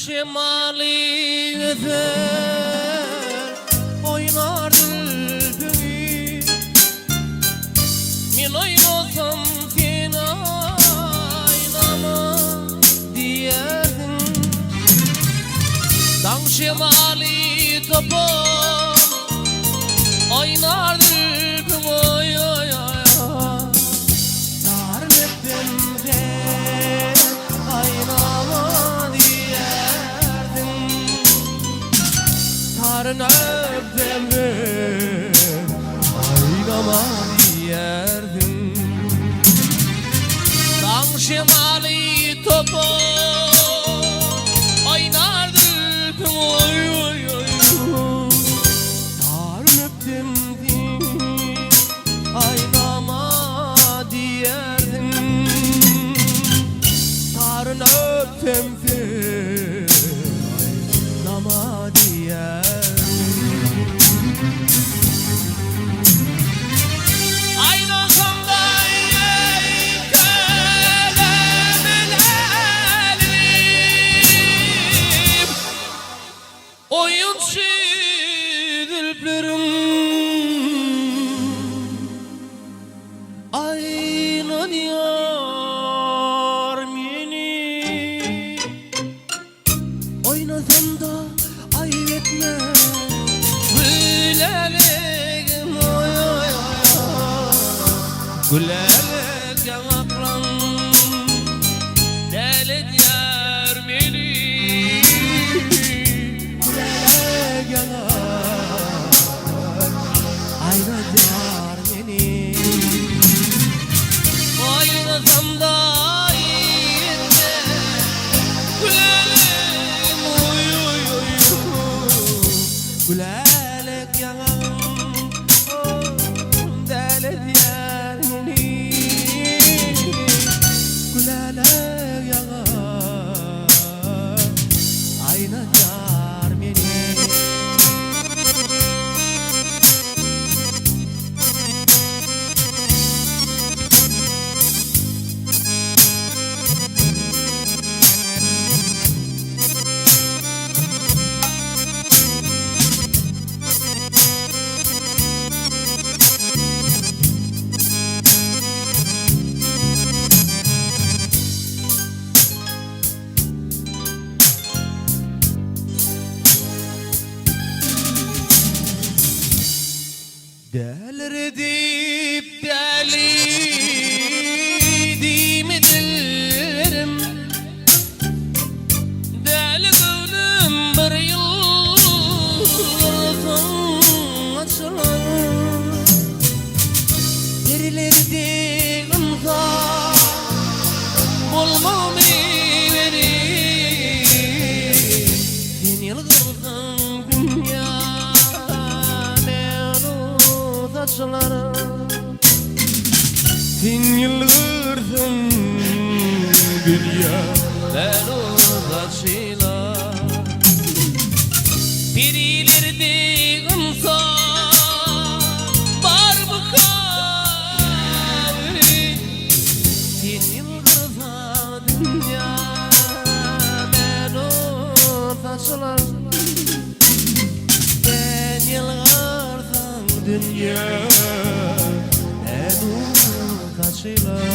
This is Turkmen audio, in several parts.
şemaly öser, oýnar zülpüňi. Men oýnasam sen aýnama diýerdiň. Daň şemaly topar, oýnar zülpüň oý oý oý. Taryn öpsem sen aýnama diýerdiň. Taryn öpsem sen aýnama diýerdiň. Daň şemaly topar oýnar zülpüň oý oý oý. Taryn öpsem sen Aýnama diýerdiň Taryn öpsem sen Aýnama diýerdiň Aýnasamda ýeňkelemelälim Oýunçy zülpleriň Aýlanýar meni. Oýnasam-da aýyp etme. Gülälek oý-oý-oý, Gülälek ýaňaklaň Däledýär meni. Gülälek ýaňak aýradýar meni. Oýnasam-da ýetme, Gülälek oý-oý-oý, Gülälek ýaňagym däledýär meni. Gülälek ýaňak aýnadýar meni. Däliredip däli diýme dilberim Däli göwnüm bir ýylgyrsaň açylar Periler dek ynsan bolmagymy berin Sen ýylgyrsaň dünýä men saçlar Sen ýylgyrsaň dünýä men saçlar Periler dek ynsan barmyka Sen ýylgyrsaň dünýä men saçlar Sen ýylgyrsaň dünýä men saçlar.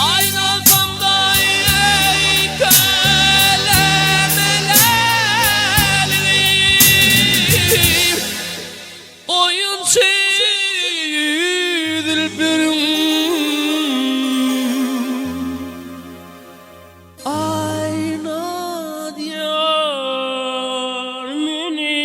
Aýnalsam-da eý kelemelälim Oýunçy zülpleriň Aýna diýar meni.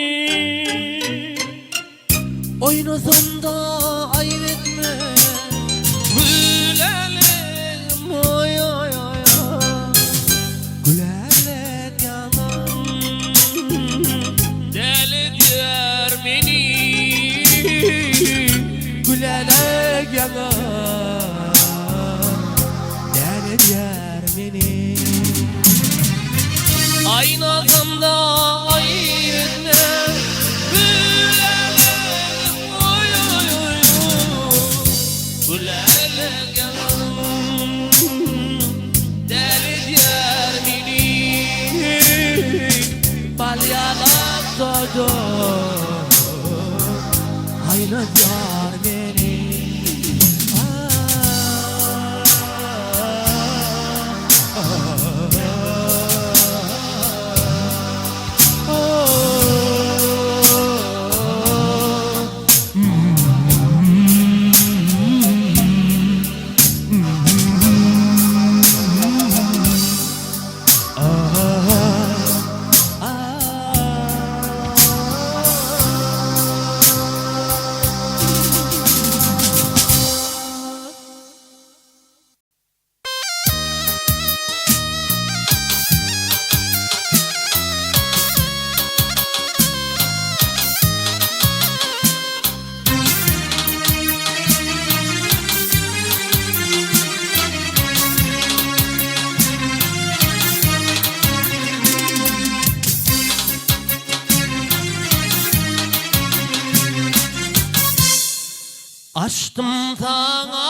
Açdym saňa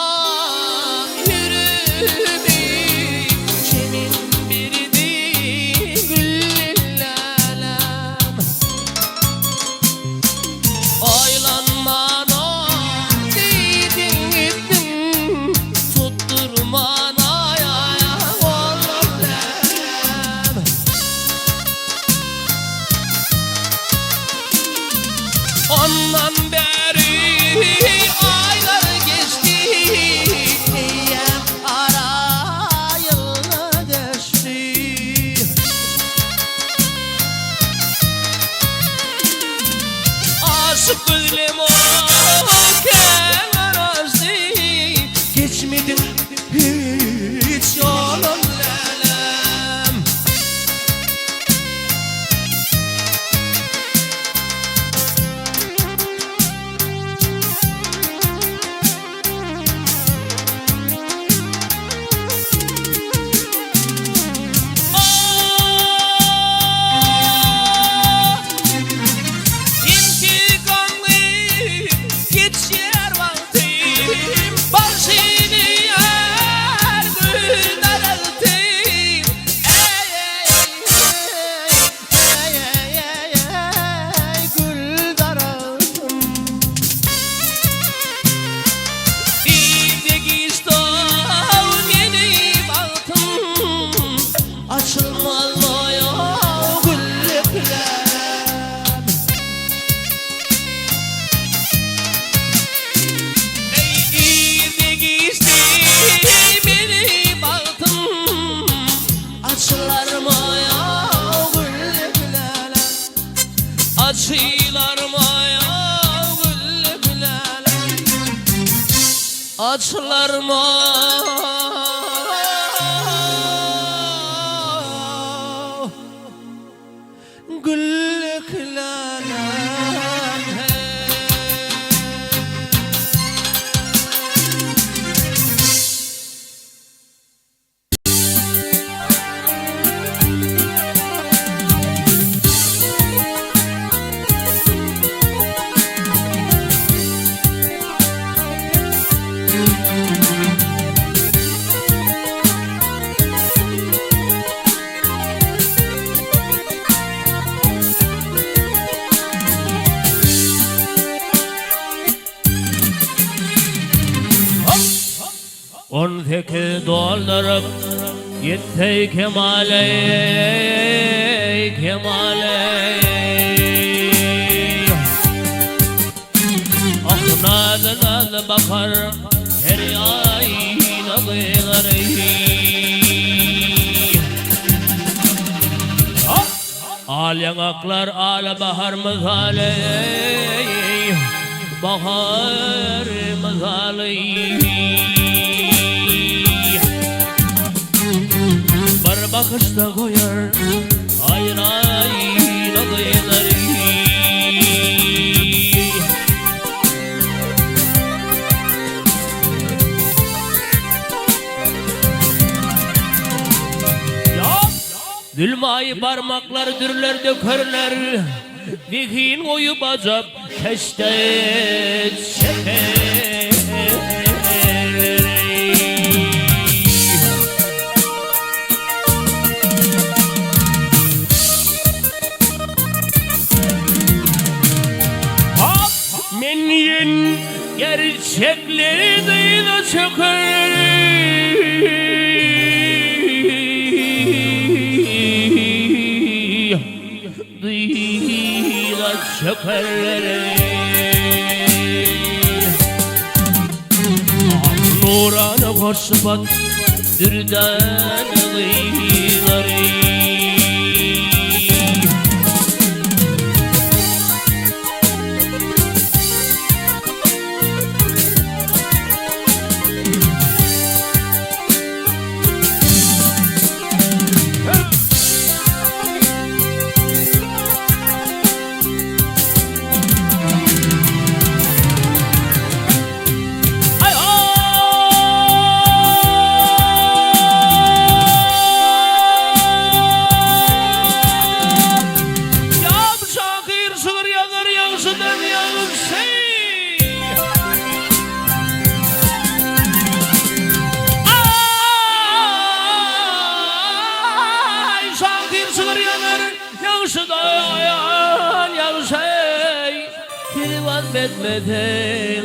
ýüregimi, Çemen berdi gül läläm. Oýlanman diýdiň gitdiň, Tutdurman aý-aý olam läläm. Ondan bäri aýlar geçdi, Eýýäm ara ýyllar geçdi. Aşyk gözlem o kän garaşdy, Geçmediň hiç ýolun läläm. Intikamly geçýär wagtym, Bagşyny her gün daragtym. Eý-eý-eý-eý-eý-eý, gül daragtym. Irde giç dow meni bagtym, Açylmaz boýaw güllüklerim. Eý, irde giçdi meni bagtym, Açylar maýa gül gülälek. Açylar maýa gül gülälek. Açylar maýa gül gülälek. 18 dolduryp ýetseý kemala eý, kemala eý. Ah nazly nazly bakar her ýaýna gyzar eý. Al ýaňaklar al bahar mysaly eý, bahar mysaly. Bir bakyşda goýar haýran gyzlary. Zülmaýy barmaklar dürler dökerler, Zehin goýup ajap keşde çekerler. Men diýen gerçekleri dyza çöker. Dyza çökerler. Nurana hoş sypat dürdäne gyzlary. etmese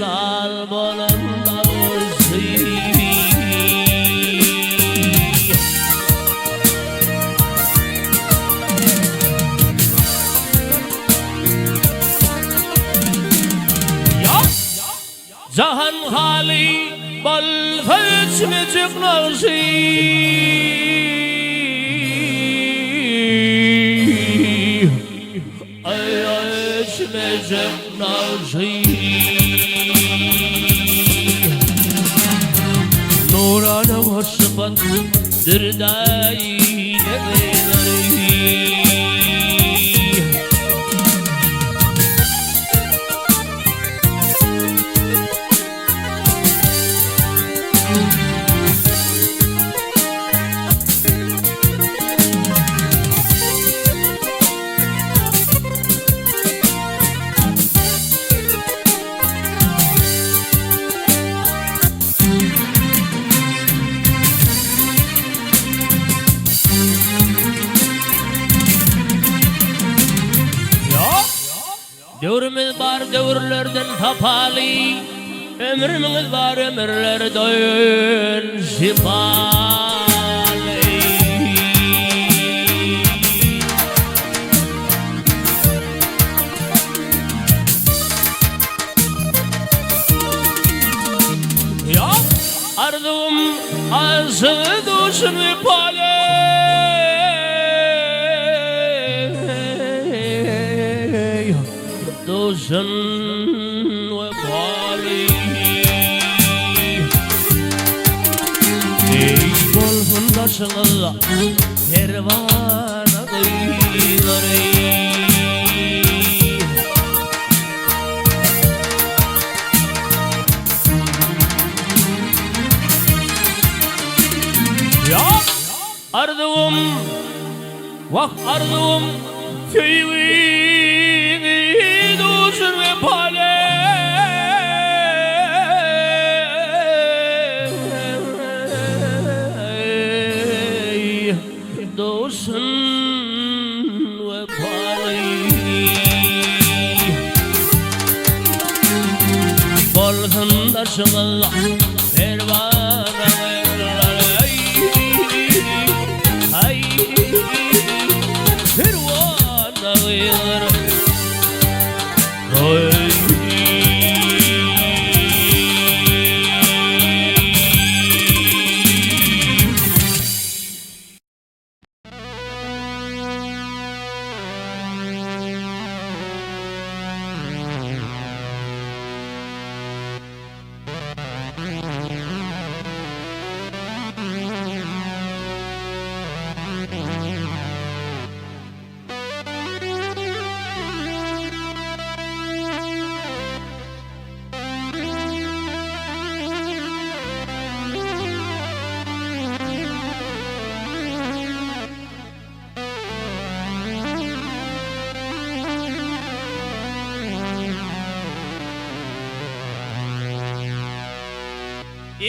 lal bolan bagşy. Jahan haly bolsa öçmejek nagşy. Aý öçmejek nagşy. Nurana hoşsypat dürdäne gyzlary. Döwrümiz bar döwürlerden sapaly, Ömrümiz bar ömürlerden şypaly. Arzuwym aşygy duşun wepaly. Duşun wepaly. Eý bolsun daşyňyzda perwana gyzlary. Arzuwym, wah arzuwym, söýgiňi duşun wepaly. Duşun wepaly. Bolsun daşyňyzda perwana gyzlar, aý, perwana gyzlar, aý.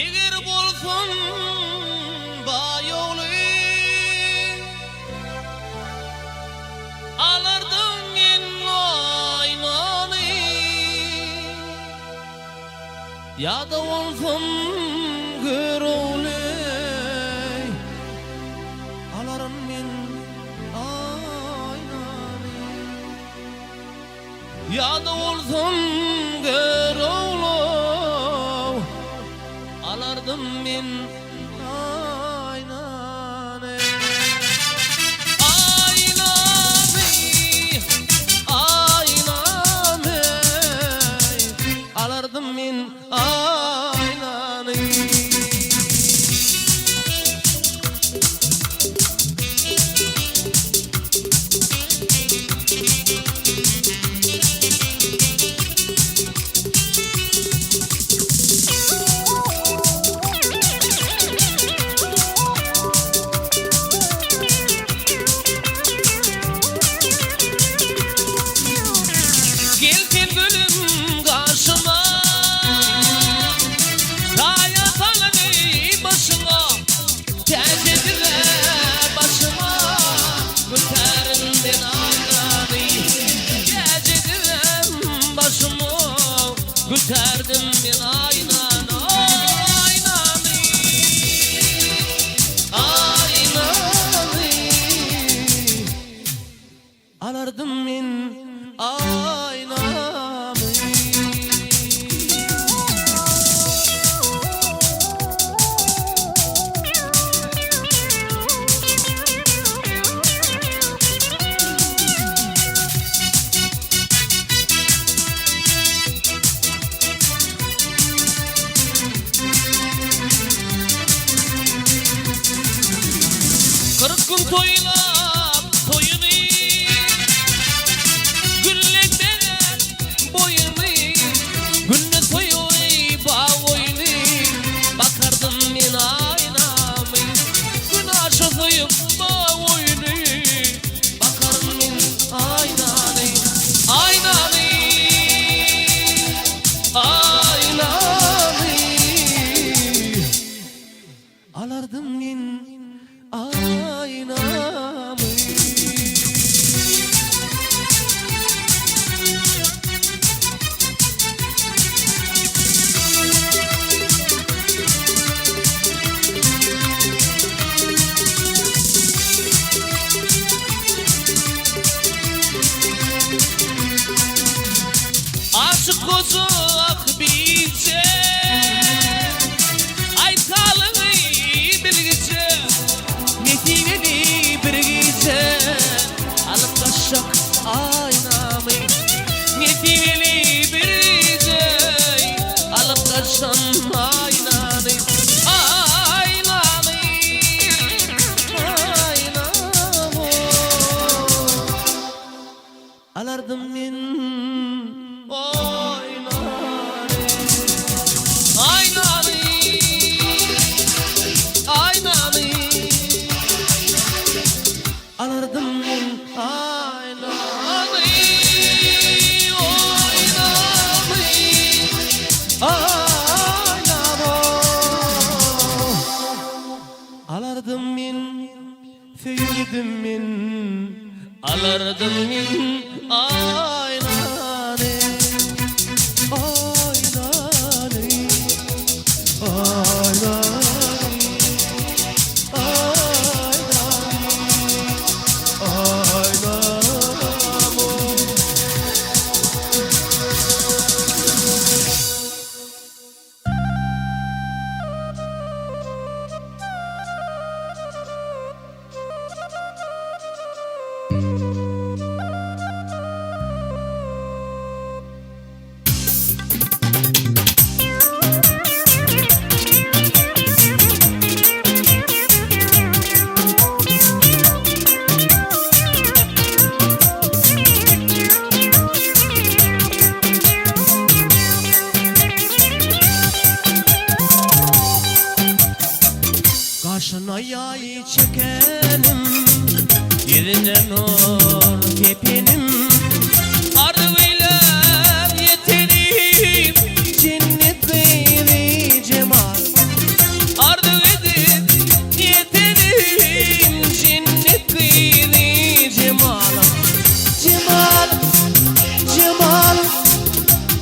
Eger bolsam baý ogly. Alardym men aýnany. Ýa-da bolsam Görogly. Alaryn men aýnany. Ýa-da bolsam Görogly. Alardym men aýnany. Aýnamy, aýnamy, alardym men aýnany. Gün toýlap toýuny, Gülleň bezäp boýuny, Günde toýuny, bag oýny, Bakardym men aýnamy. Gün aşa söýüp bag oýny, Bakaryn men aýnany, Aýnany, aýnany. Alardym men aýnamy. Aşyk goja ah biçe, Aýt halyňy bilgiçe, Nesibeli bir gije alyp gaçjak aýnamy. Nesibeli bir gije alyp gaçsam aýnany. Aýnany, Aýnamy. Alardym men aýnany. Aýnany, aýnany. Alardym men aýnany. Aýnany, Aýnamy. Alardym men, söýerdim men. Alardym men aýnany. Aýnany. Aýnany. Aýnany. Aýnamy. Gaşyna ýaý çekenim, Ýüzüne nur sepenim, Arzuw eýläp ýetenim, Jennet gyzy jemal. Arzuw edip ýetenim, Jennet gyzy jemal. Jemal, jemal,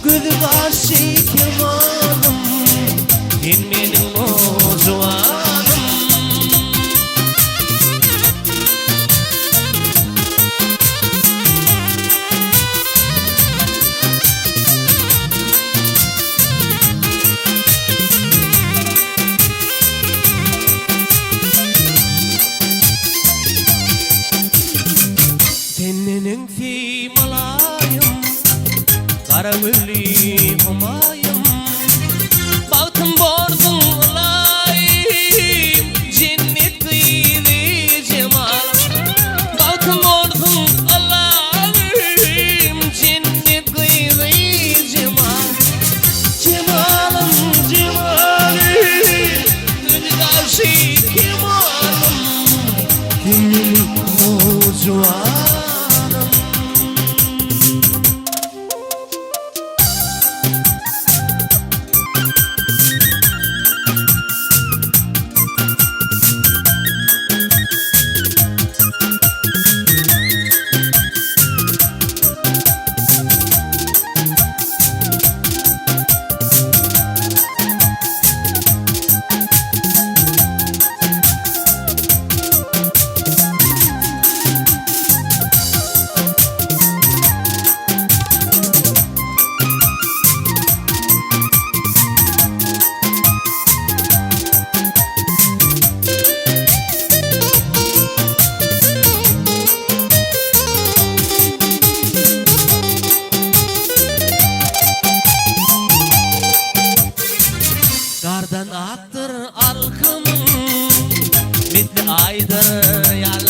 gözi gaşy kemalym. Sen meniň nowjuwanym. Sen neneňsi mylaýym, gara gözli humaýym. Bagtym borsuň ylaýym, Jennet gyzy jemalym. Bagtym borsuň ylaýym, Jennet gyzy jemal. Jemalym, jemalym, Gözi gaşy kemalym. Sen meniň nowjuwanym. Gardan akdyr alkymyň, Misli aýdyr ýalkymyň.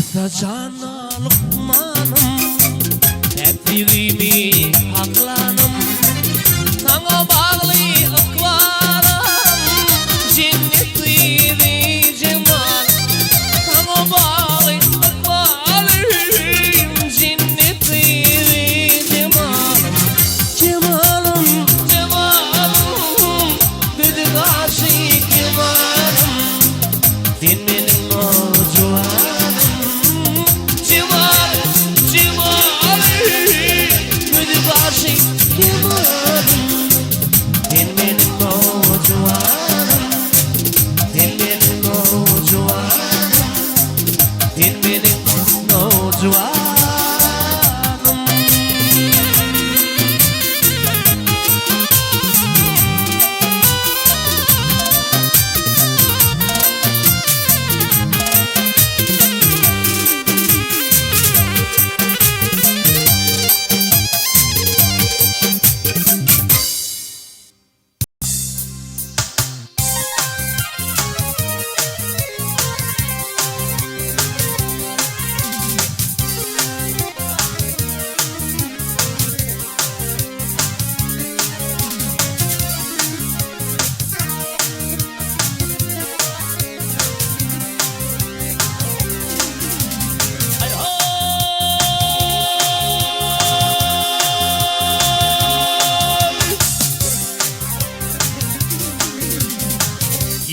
Atajana lukmanym, Päkligimi haklanym, Saňa bagly ykbalym, Jennet gyzy jemal. Saňa bagly ykbalym, Jennet gyzy jemalym. Jemalym, jemalym, Gözi gaşy kemalym. Sen meniň nowjuwanym, Jemalym, jemalym, Gözi gaşy kemalym. Sen meniň nowjuwanym, Sen meniň nowjuwanym, Sen meniň nowjuwanym.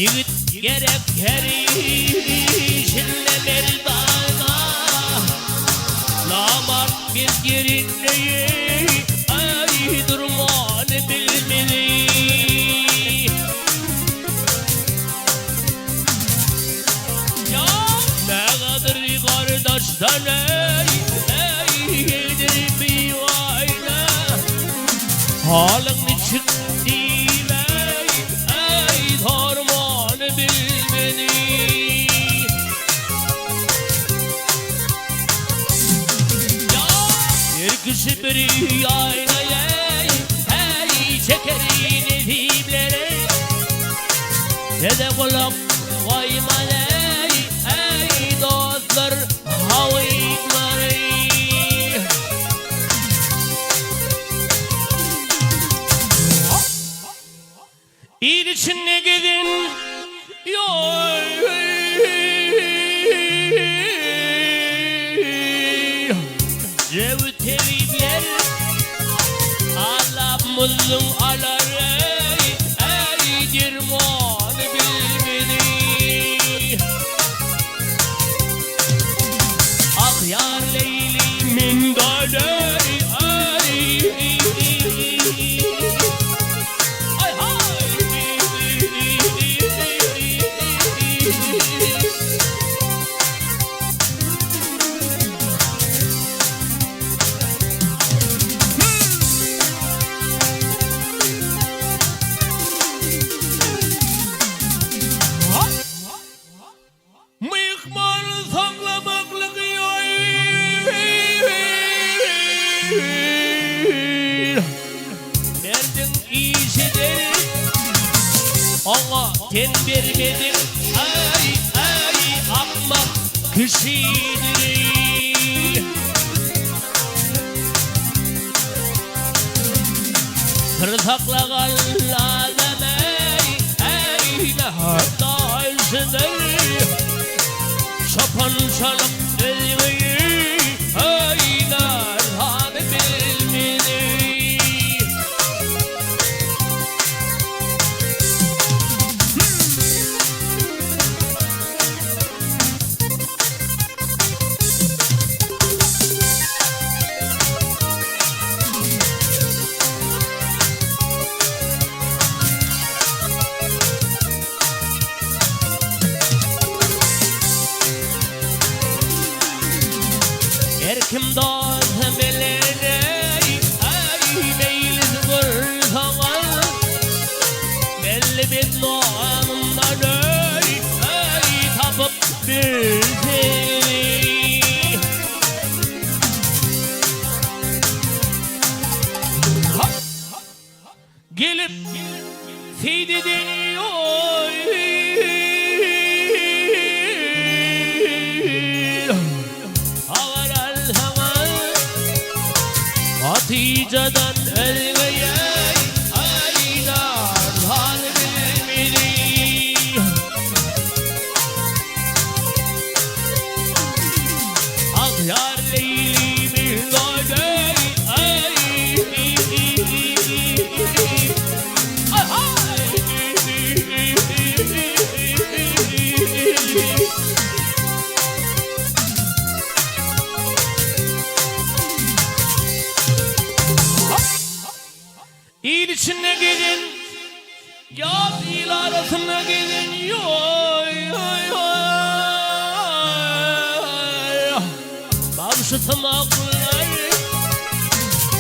Ýigit gerek her işinde merdana, Namart bir ýerinde aý durmany bilmeli. Ýa nägadyr gardaşdan eý, eýdir biwaýna, Halyň niçik diýmeý, eý sormany bilmeli. Ýa bir kişi bir ýaýna eý, eý çeker nesiplere, Size gulak goýman eý, eý dostlar hawyklary. Il içinde gezen ýoý. Jöwit tebipler Allamyzyň alar eý, eý dermany bilmedi. Ah ýar Leýli men däl eý, eý. Aý haý. Myhman saklamaklyk Merdiň işidir, oňa ten bermediň, aý, aý, akmak kişidir. Syr saklagan adam eý, eý, daşydyr. Çopan çalyp özgeyi, eý, narzany bilmedi. Her kim dost bilen eý, eý, meýlis gursaňyz, Belli bir nonundan eý, eý, tapyp bilseniz. Gelip seýdeden oý. Arasynda gezen ýoý oý oý Bagşy sumaklar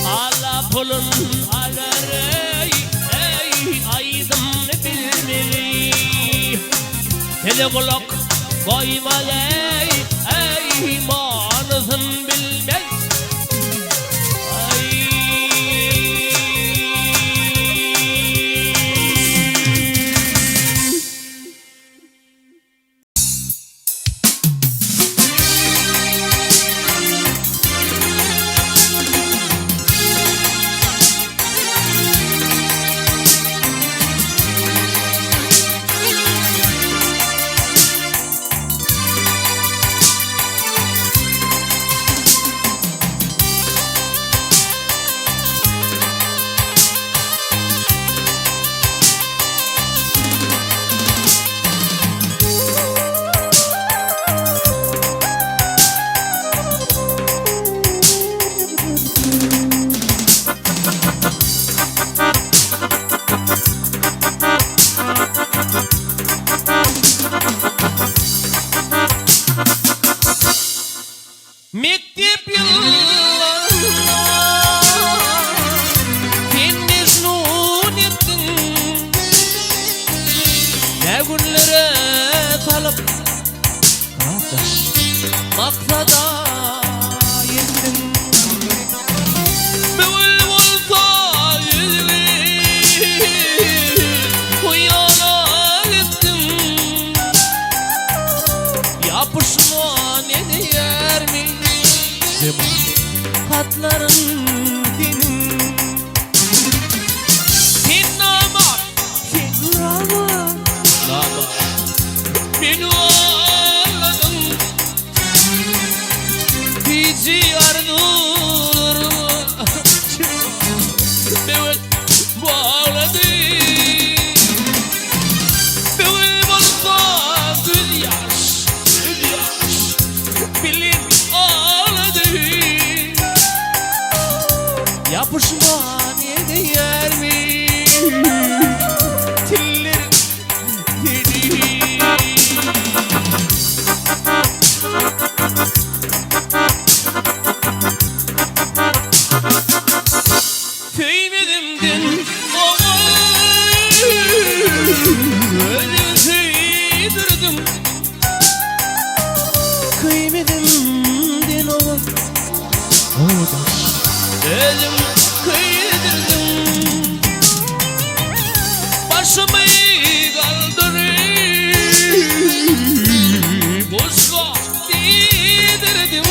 Ala pulun alar eý eý Aýdymny bilmeli Tele gulak goýmaz eý eý Manysyn bilmez Mekdep ýyllarynda sen mejnun etdiň, Nä günlere salyp, gardaş, maksada ýetdiň. Bu gün bolsa ýüzüňi hyýala etdiň, Ýapyşman edýärmi hatlaryň seniň? Sen namart, sen namart, namart, meni aldadyň. Hiç arzuwlaryma böwet bagladym. Böwet bolsa gözýaş, gözýaş bilen agladym. Ýapyşman edýärmi tillerim seni? Söýmedimden owal özüňi söýdürdiň. Köýmedimden owal özüň köýdürdiň. Başymy galdyryp boşga diýdirdiň.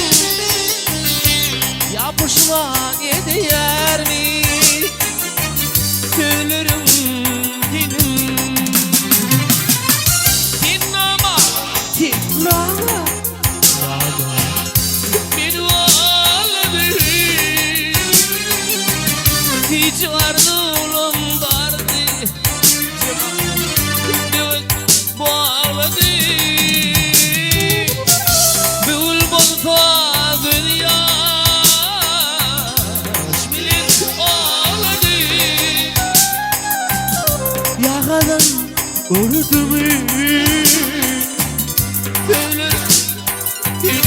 Ýapyşman edýärmi sözleriň seniň? Sen namart, sen namart, meni aldy. Hiç arzuwlam bardy, döwet Baglady Bugün bolsa gözýaş bilen aglady. Ýakadan ördümi söýler seni.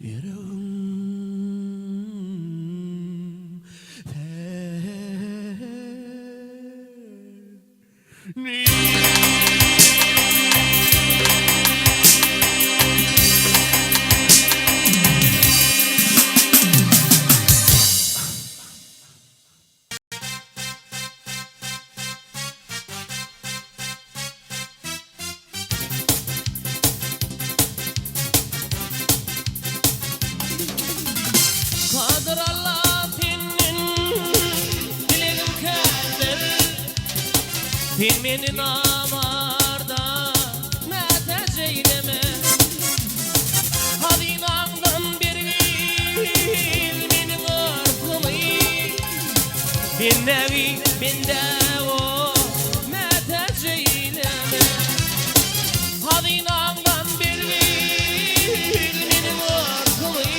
Ýüregim seni. Kadyr Alla senden dilegim kändir. Sen meni namarda mätäç eýleme. Hazynaňdan bergil meniň arzymy. Bendägi bendä o mätäç eýleme. Hazynaňdan bergil meniň arzymy.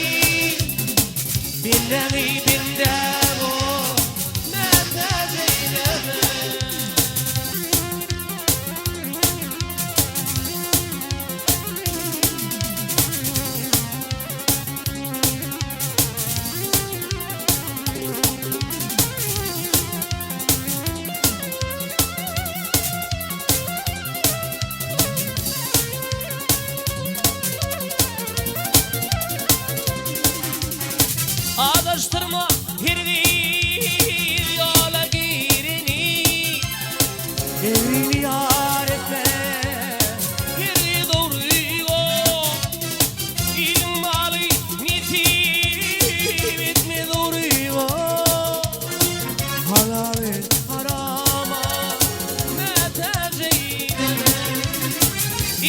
Bendägi bendä o mätäç eýleme. Adaşdyrma hergiz ýola gireni. Egrini ýar etme. Hergiz dogry ýol. Iliň maly nesip etmez dogry ýol. Halaly harama mätäç eýleme.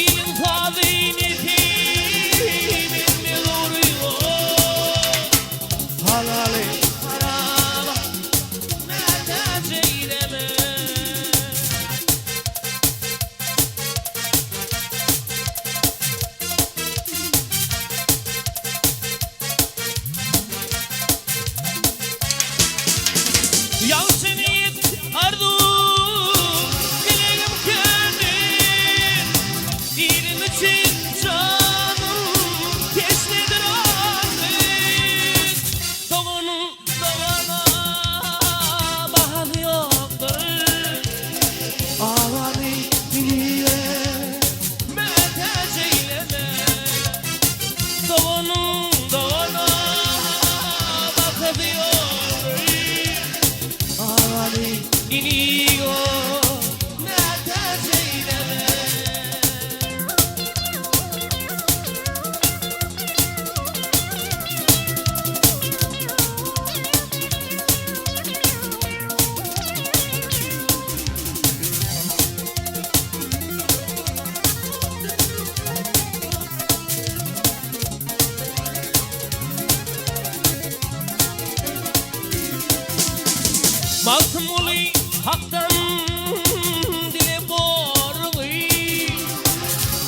Iliň sazy nesip etmez dogry ýol. Halaly harama mätäç eýleme. Ýagşy niýet arzuw dilegim kändir. Ilim üçin janym teşnedir artyk. Doganyň dogana bahasy ýokdur. Awazy iniye mätäç eýleme. Doganyň dogana bahasy ýokdur. Awazy iniye mätäç eýleme. Magtymguly Hakdan dile borgy.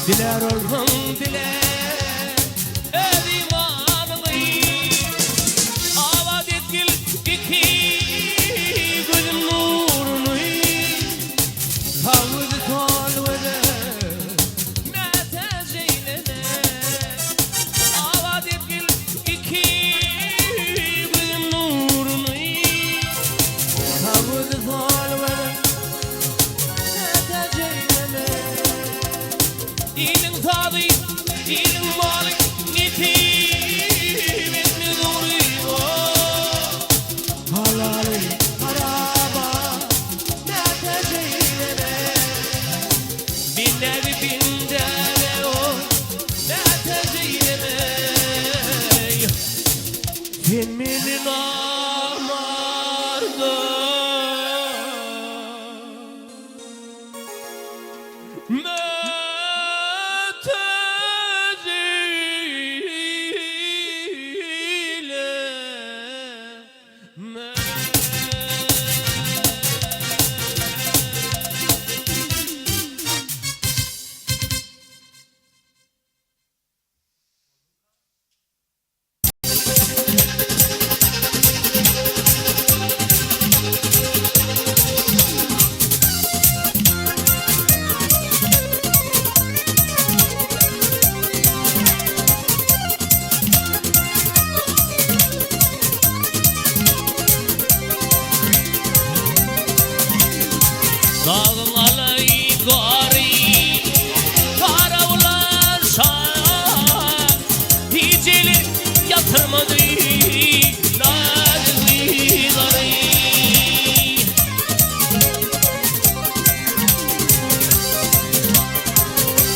Dilär ol bolsaň dile öz imanyňy. Abat etgil iki gözüm nuruny. Sag gözi sol göze mätäç eýleme. Abat etgil iki gözüm nuruny. Sag gözi sol göze mätäç eýleme. Iliň sazy, iliň maly nesip etmez dogry ýol. Halaly harama mätäç eýleme. Bendägi bendäge o mätäç eýleme. Sen meni namarda mätäç eýleme.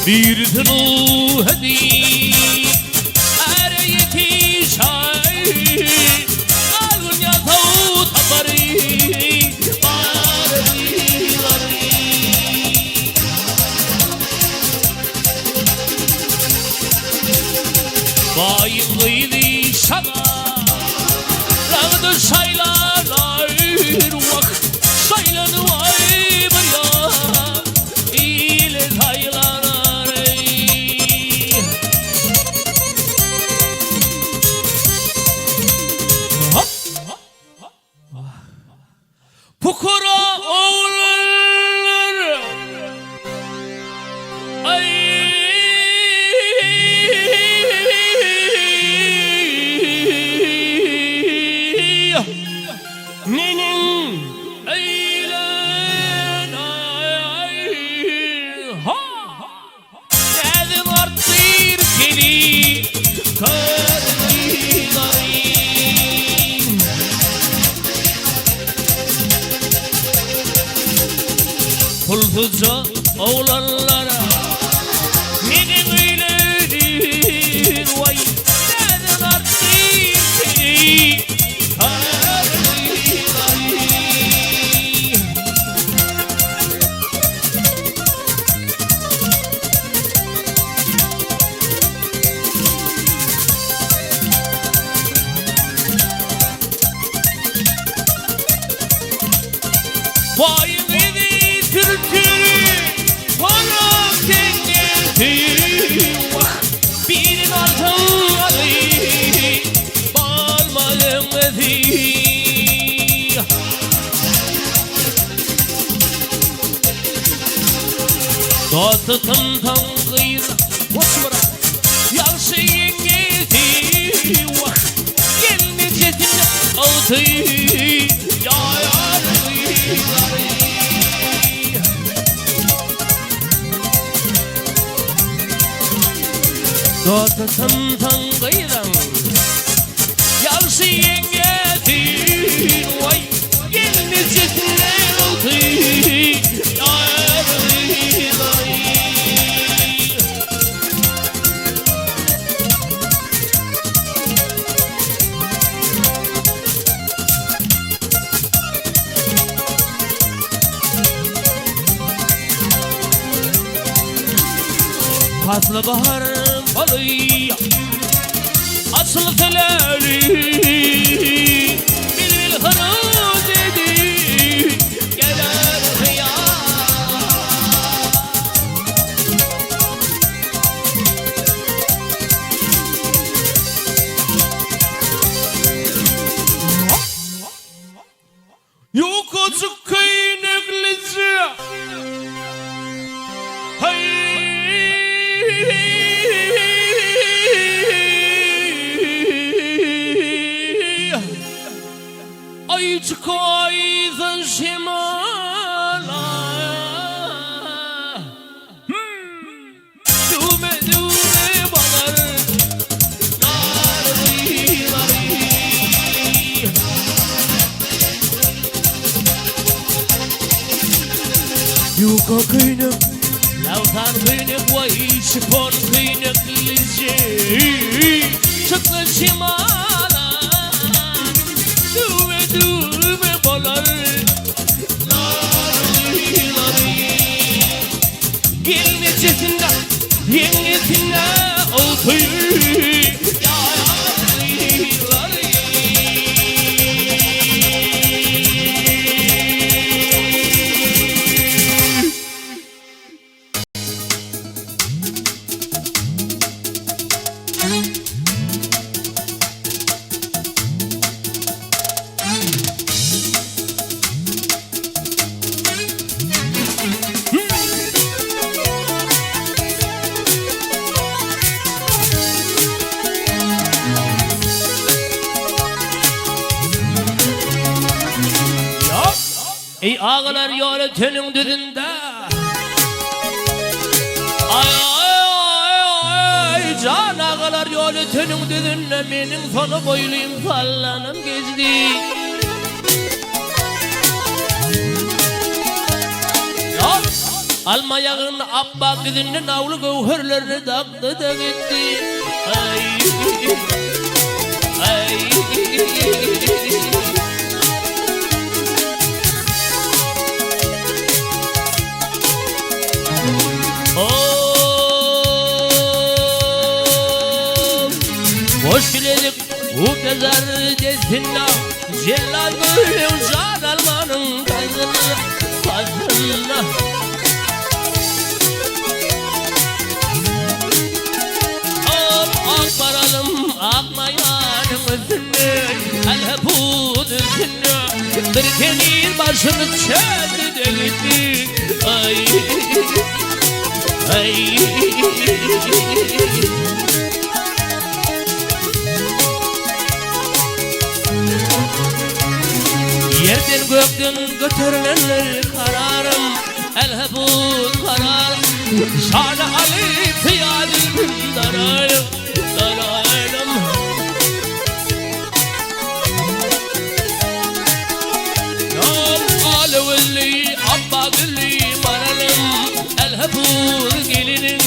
Birisi Nuh diýip, Äre ýetişaý, Algyn ýasaw tapary, Barylary. Baýyň gyzy şaga, Ragdy şaýlanar, Wah, şaýlany waý bir ýan. Ile saýlanar eý. Hop! Pukara oglanlar aý. Neneň eýlenaý, ha! Näziň artdyr seni, kör gyzary. Pulsuzja oglanlara neneň öýlenir, waý, näziň artdyr seni, Baýyň yzy sürtüli, horaz teňňesi, wah, birin altyn aly, Balma öňňesi. Dosty tynsaň gyz Goçmyrat ýagşy ýeňňesi, wah, gelnejesine alty ýar gyzlary. Dosty tynsaň gyzyň ýagşy ýeňňesi, waý, gelnejesine alty ýar gyzlary. Pasly bahar baly Açylsa läli Bilbil hyruz edip Geler hyýal. Ýukajyk köýneklije Haý. Aýjyk aýdan şemala Düwme-düwme balar Narly-lary. Ýuka köýnek, lavsan köýnek, waý, şifon köýneklije Çykly şemala Düwme-düwme bolar Narly-lary. Gelnejesinde, ýeňňesinde olty Eý agalar ýoly tölüň düzünde Aý aý jan agalar ýoly tölüň düzünde meniň sona boýlym sallanym gecdi. Alma ýagyny apbak ýüzünden awly göwherlerini dakdy-da gitdi. Aý! Aý! Hoş bilezik bu bezar desinna Jellal gülüň jan almanyň gaýgyna gaýgyna Al ak baralym ak maýanyň üstünde Älhepus üstünde Bir keniz başyny çeldi-de gitdi Aý Aý Ýerden gökden göterilendir kararym, Älhepus kararym. Şana alyp syýa zülpüm daraýlym, daraýlym. Ýar alawelli, apbagülli maralym, Älhepus geliniň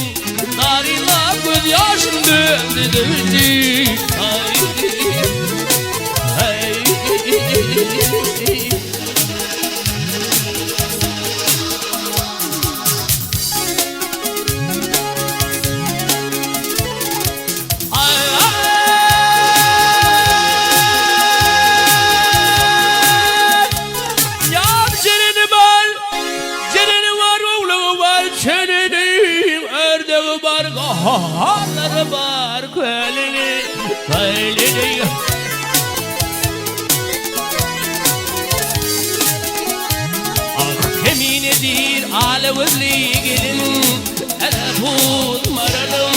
Naryna göz ýaşym döndü döndü. Aý Aý. Ýar jereni bar, Jereni bar, owlagy bar, çelini, Ördegi bar, gaharlary bar, kölini, kölini. Ah, keminedir alawözli gelin, Elhepuz maralym,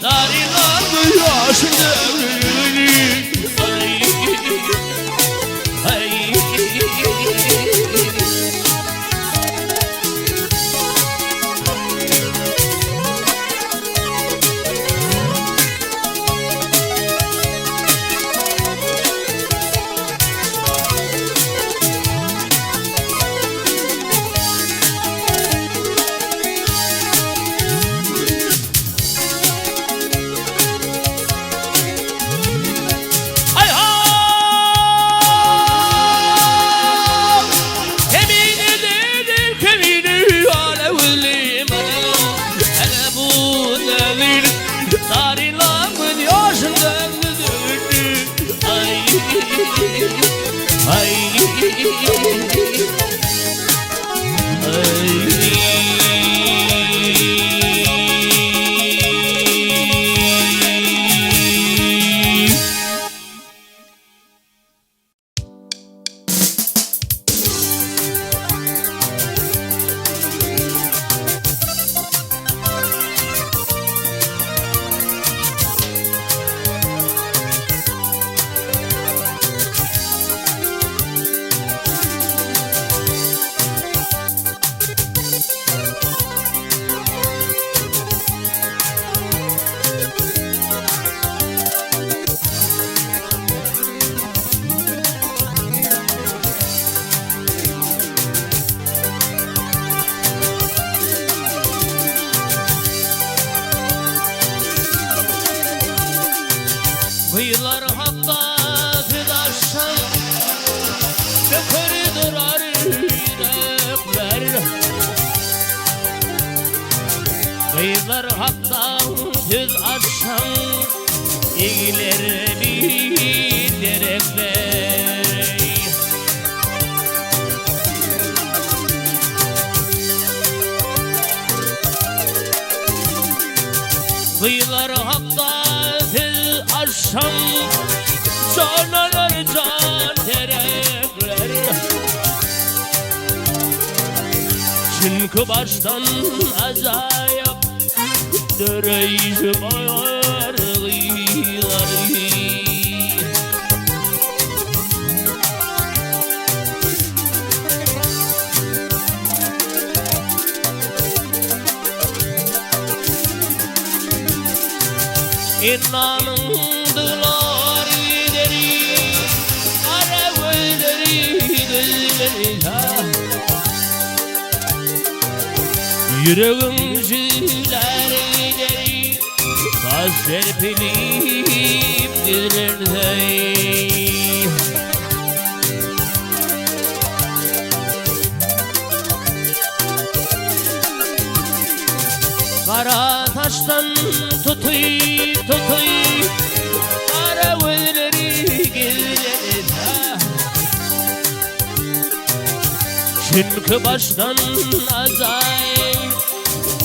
Darylar gözyaşyn döwrüni. Aý, aý. Gyzlar hakda söz açsaň, Döker durar ýürekler. Gyzlar hakda söz açsaň, Egiler bir derekler. Gyzlar hakda söz açsaň, Janalar jan terekler. Çünki başdan ajaýyp döreýşi bar gyzlary. Ennamyň dyglar gideri, Gara gözleri gözleri. Ýüregiň jüýlär gideri, Daş serpilip gizlense. Gara saçdan tutup tutup, Gara gözleri gizlense. Çünki başdan ajaýyp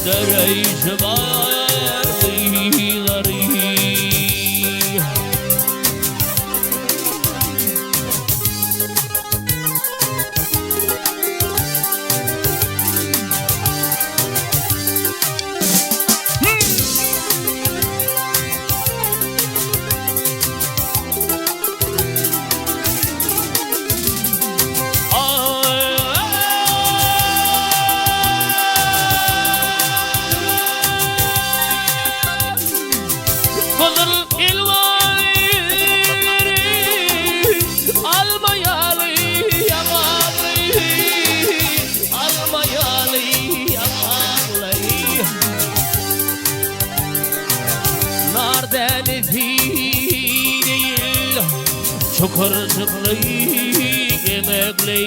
döreýşi bar gyzlary. Gyzyl elwaýy alma ýaly ýaňakly, alma ýaly ýaňakly. Nar dänesi deýil çukurjykly eňekli.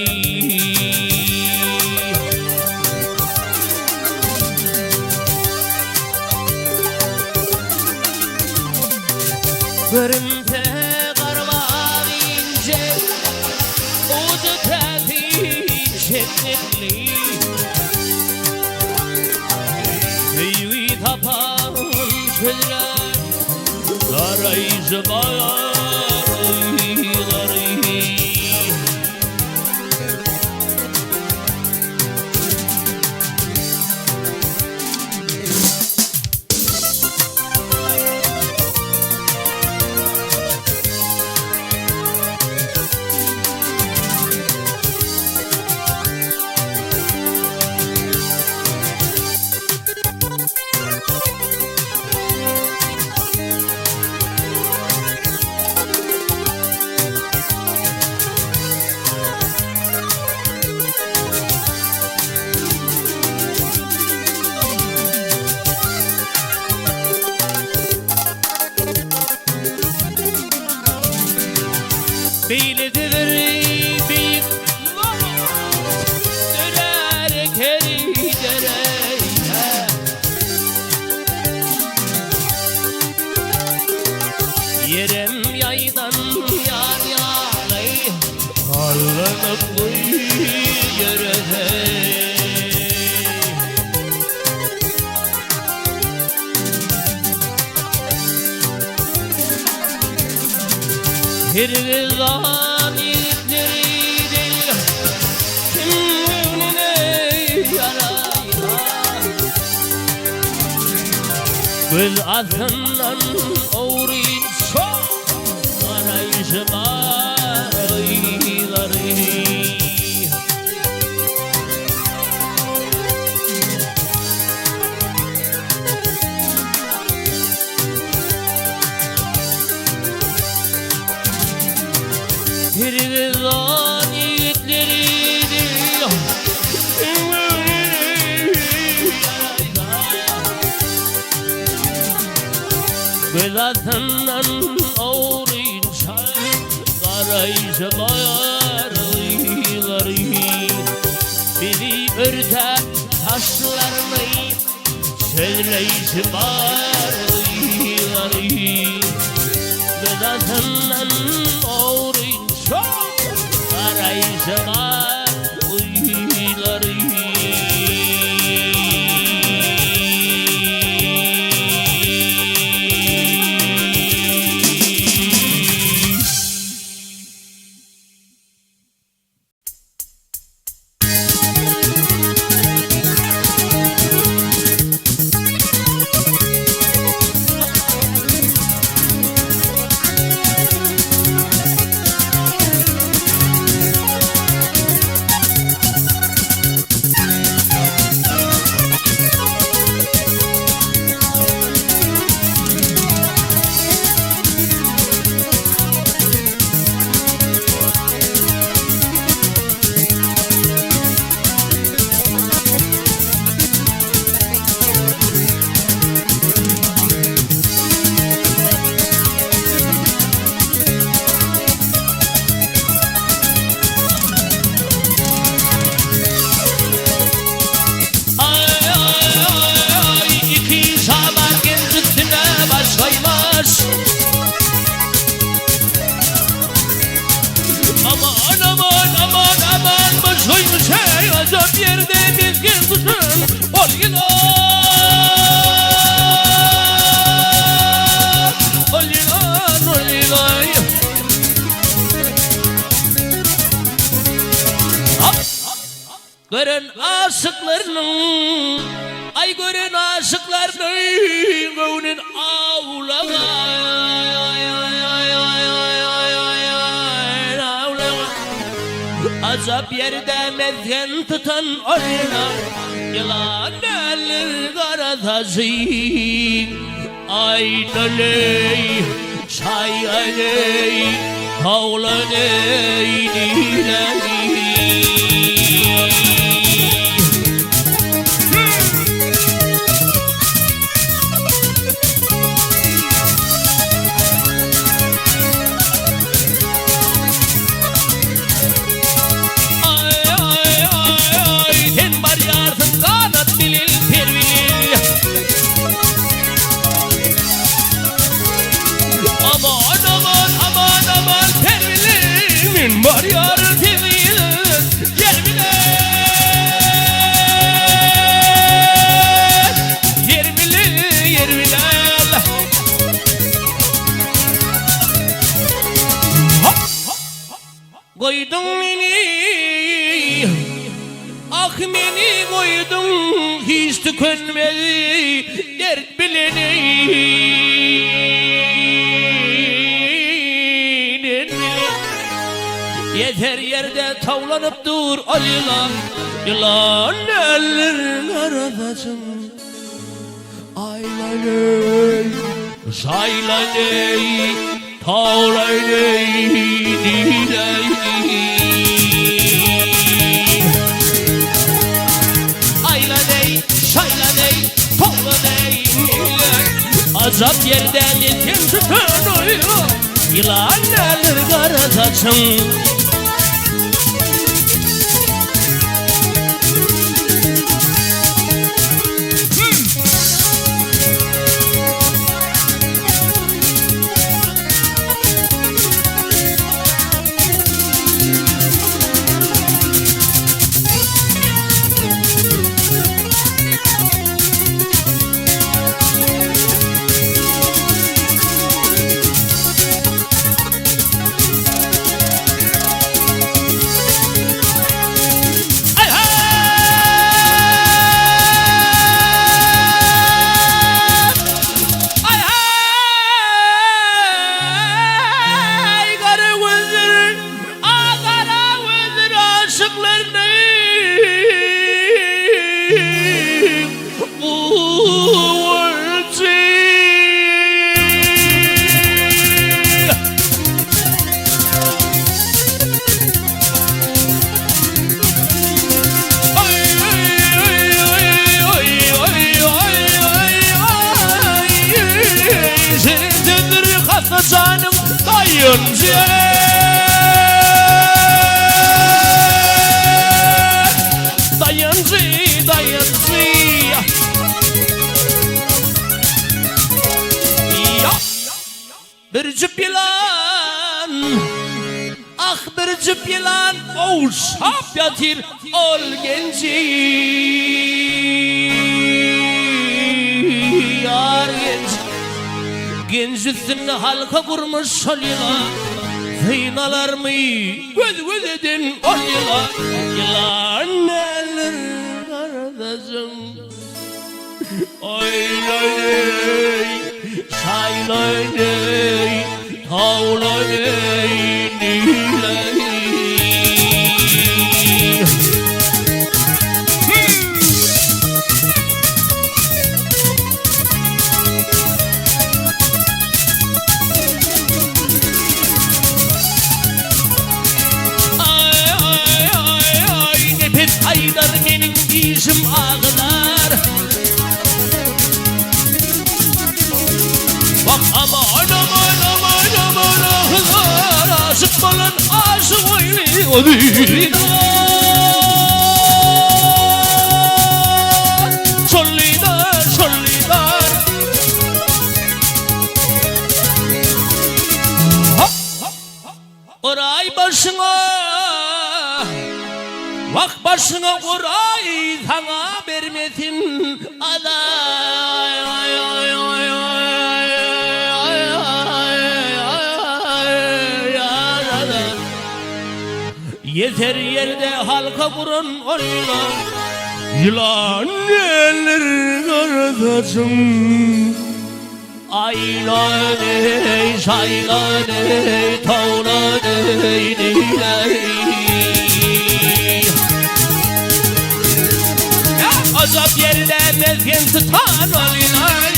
Görünse garmaz ince, ujy täsin şekilli. Söýgi tapan çözler garaýşy garaýlary. Beýlede bir beýik Dörär keri dereýde. Ýerem ýaýdan ýar ýaly Sallanyp ýörese. Hergizan ýigitleri del, Kim göwnüne ýaraýsa. Göz astyndan ogryn şol garaýşy bar gyzlary. Hergizan ýigitleri Göz astyndan ogrynça garaýşy bar gyzlary. Bizi örtäp saçlaryny Sözleýşi bar gyzlary. Göz astyndan ogrynça garaýşy bar gyzlary. Ajap ýerde mesgen tutan ol ýylan Ol ýylan, ol ýylan Hop! Gören aşyklarynyň, aý gören aşyklarynyň göwnün awlagan, Ajap ýerde mesgen tutan ol ýylan, ýylan däldir gara saçy. Aýdaly, çaýaly, tawlaly, diýläli. Aý-aý-aý-aý, sen barýarsyň ganat bilil, per bilil. Aman aman aman aman per bilen men barýaryn tebigat ýer bilen Ýer bilen ýer bilen Hop! Goýduň meni, ah meni goýduň hiç tükenmez dert bilen Ýeser ýerde towlanyp dur ol ýylan, ýylan eller gara saçym. Aýlaneý, şaýlaneý, tawlaneý, diýläý. Aýlaneý, şaýlaneý, tawlaneý, diýläý. Ajap ýerde sen tutan oýa, Ýylan däldir gara saçyň. Aý gara gözler, a gara gözler aşyklarny guwanjy. Şirindir hassa janym daýanjy. Daýanjy, daýanjy. Bir jüp ýylan, ah bir jüp ýylan Gowşap ýatyr ol genji Ýar genji Genji üstünde halka gurmuş şol ýylan Synalarmy göz-göz eden ol ýylan Ýylan däldir gardaşym Aýlaýeý, şaýlaýeý, tawlaýeý, nileý. Aý-aý-aý-aý, Nepes aýdar meniň dişim agylar. Wah aman aman aman aman agylar, Aşyk bolan aşyk oýly o didar. Şol didar, şol didar. Hop! Oraý başyňa, Wah! Başyňa guraý saňa bermesin Ýeser ýerde halka guran ol ýylan. Ýylan gelir gardaşym. Aýlan eý, şaýlan eý, towlan eý, neýläý. Ajap ýerde mesgen tutan ol ýylan.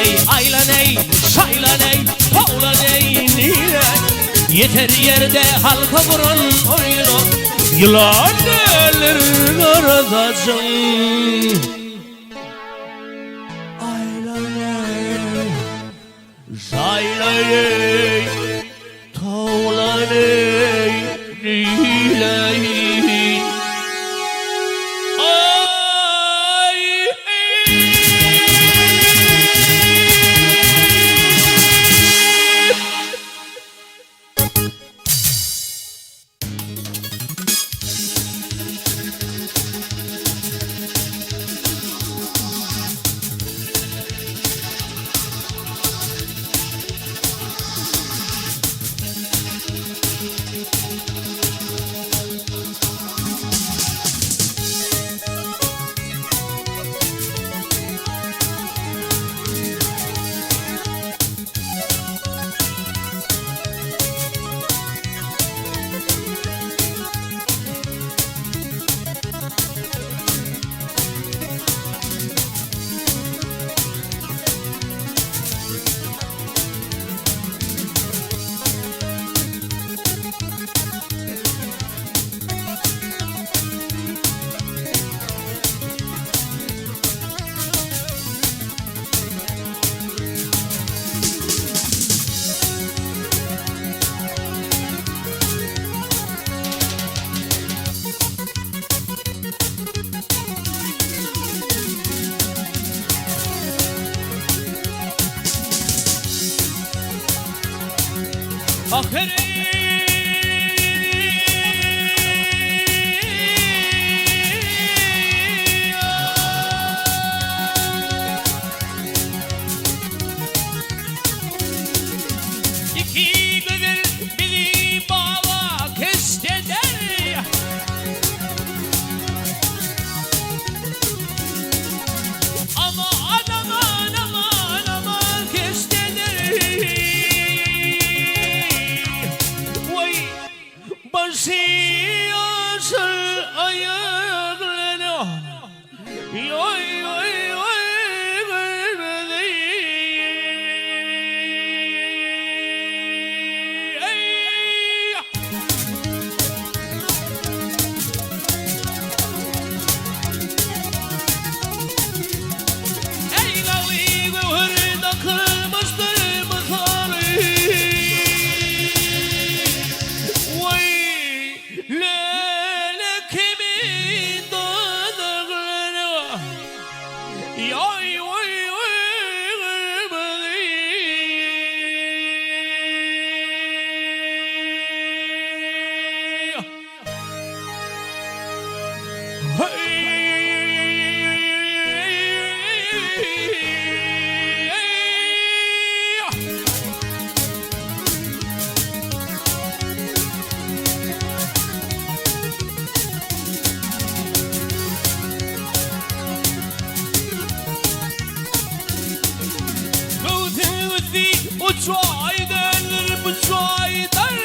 Eý, aýlan eý, şaýlan eý, towlan eý, neýläý. Ýeter ýerde halka guran ol ýylan. Ýylan gelir gara saçyň. Aýlan eý, şaýlan eý, towlan eý, neýläý. Iki gözel bizi baba keşt eder. Aman aman aman aman keşt eder. Vay başy ýaşyl aýaklary. Oý oý oý görmeli. Eý lagly göwher dakylmyşdyr mysaly. Waý Lele kimin dodaklary Ýaý oý oý gyrmyzy. Göwsüň üsti uçaýdandyr bu jaýdan.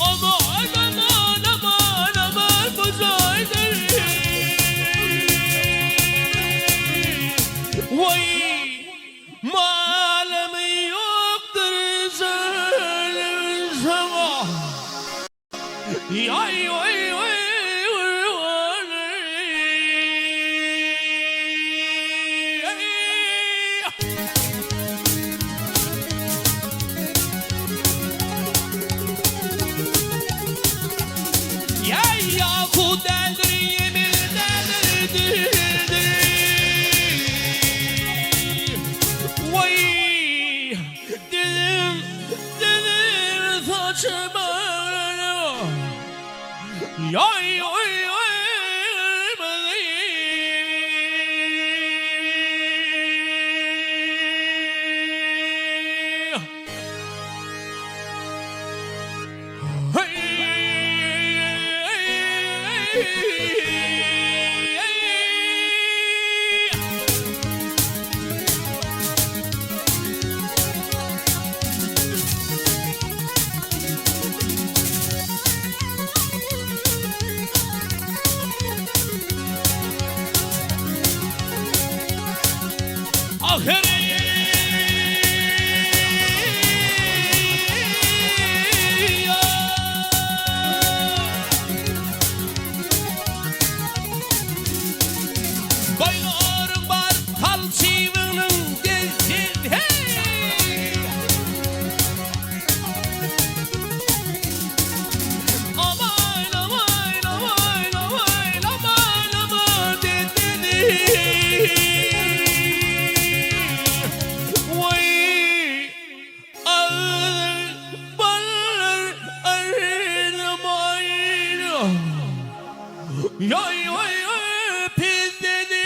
Aman aman aman aman bu jaýdan. Waý malym ýokdur janym saňa. Ýaý oý oý Ýaý ýaku däldir ýemil däldir dildir. Waý. Ýaý oý oý Boýlaryň bar tal çybynyň degsin heý. Aman aman aman aman aman aman dedini. Waý agyr ballar arnamaýyn. Ýaý waý pizdedi.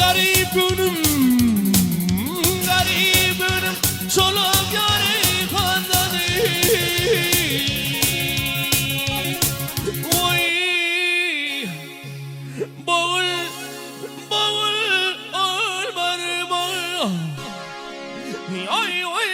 Garybym, garybym, çolak ýary kandady. Oý, bogul, bogul, olmady bogul. Oý, oý, oý,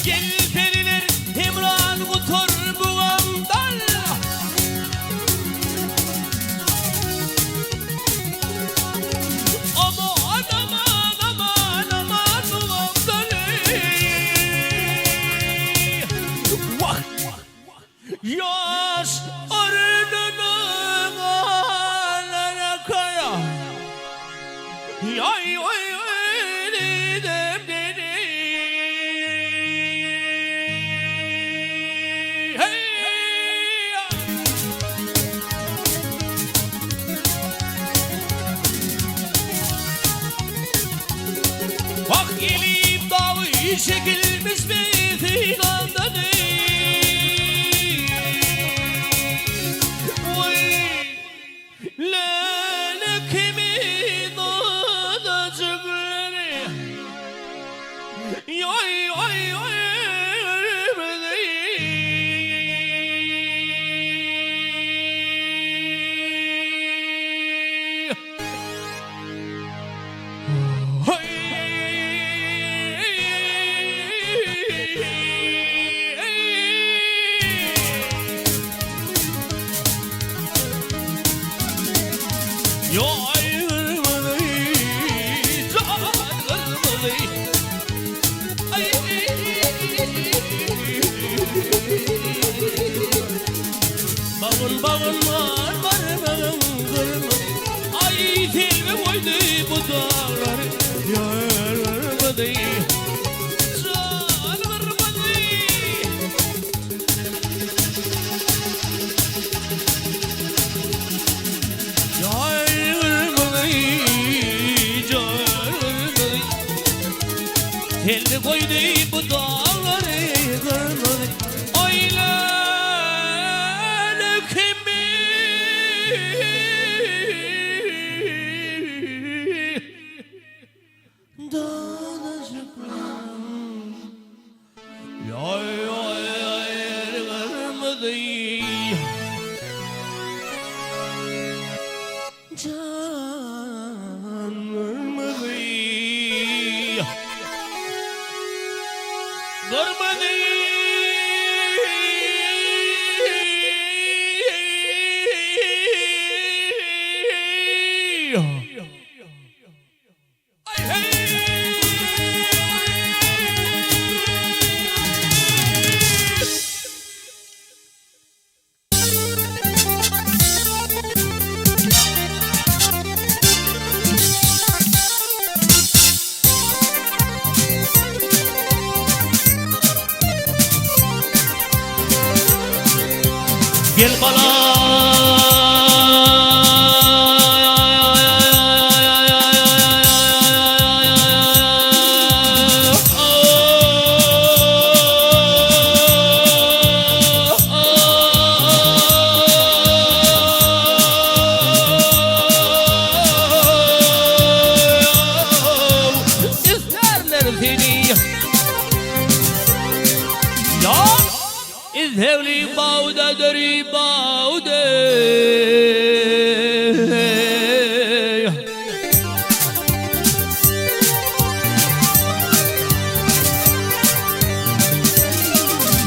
Gel periler Hemran gutar bu gamdan. Aman aman aman aman bu gamdan ey. Wah Ýaş ardynyň alara kaya. Ýaý oý oý didem dedi. Heý! Wah gelip dagy çekilmiş bir synamdan eý. Oý Läle kimi dodajyklary. Ýaý oý oý Bagyn bagyn bar barmagym gyrmyzy Aý selbi goýdy bu daglary Gyrmyzy Jan gyrmyzy. Jan gyrmyzy Jan gyrmyzy Selbi goýdy bu daglary gyrmyzy Oýlan kimi Danajyklarym Ýaý gyrmyzy. Jan gyrmyzy. Gyrmyzy. Gel balam. Isterler seni. Ya İzhevli bauda deri bauda.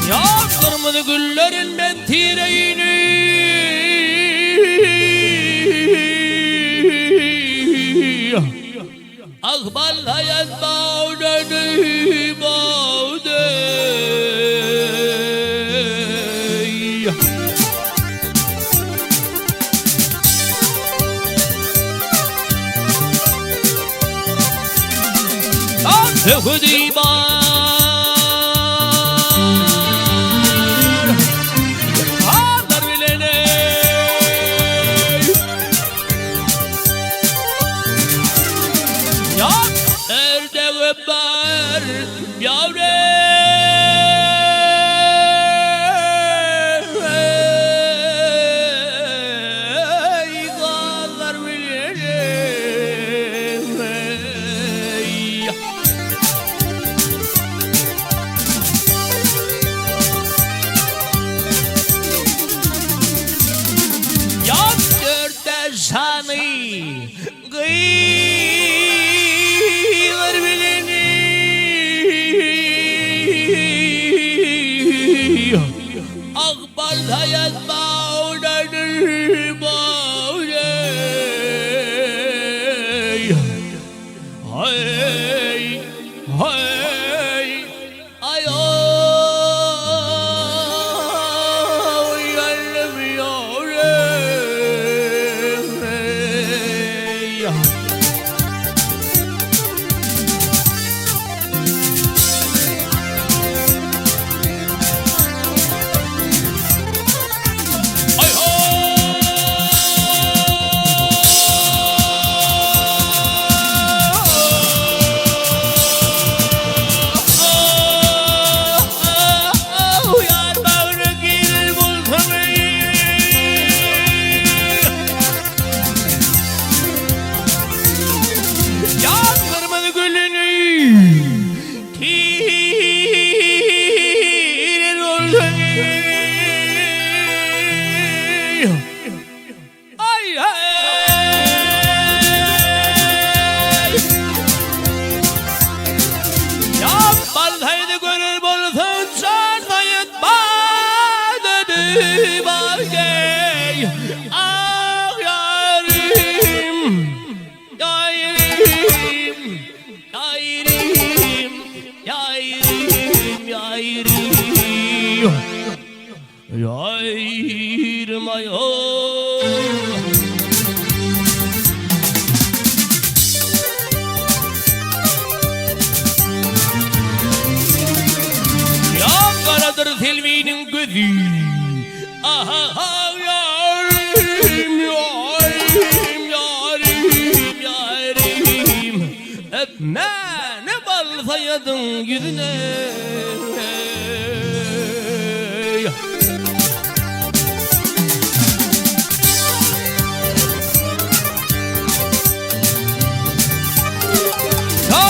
Ya kırmızı güllerin ben tireğini. Akbal hayat bauda bauda. Söhüdi bar Ağlar bilene. Ya erde bar yavre. Dağlar bilene. Ya dörtte şanı gıylar bileni. Akbal hayat bağdadır bağday. Hey hey ay oy gönlüm yavrum. gyzy. Aha ýarym, ýarym, ýarym, ýarym. Öpmäne bal saýadyň ýüzüne.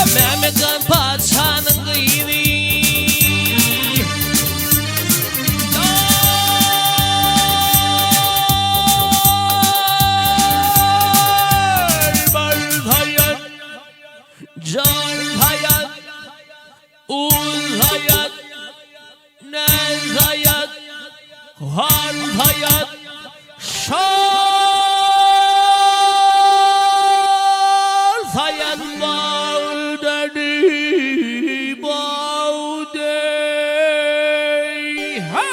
Mämmetjan patyşanyň gyzy. Jan haýat, uz haýat, nez haýat, hal haýat, şal saýat bawdady, bawdy. Ha!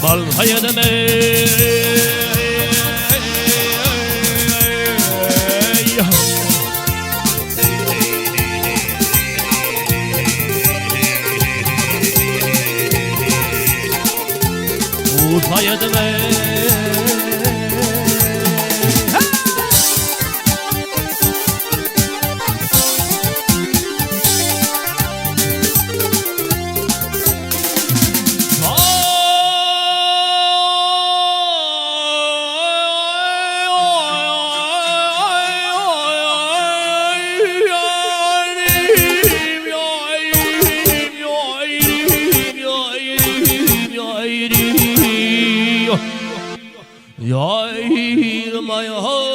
Bal haýadam eý. Uz haýadam eý. Ýaýrym, ýaýrym, ýaýrym.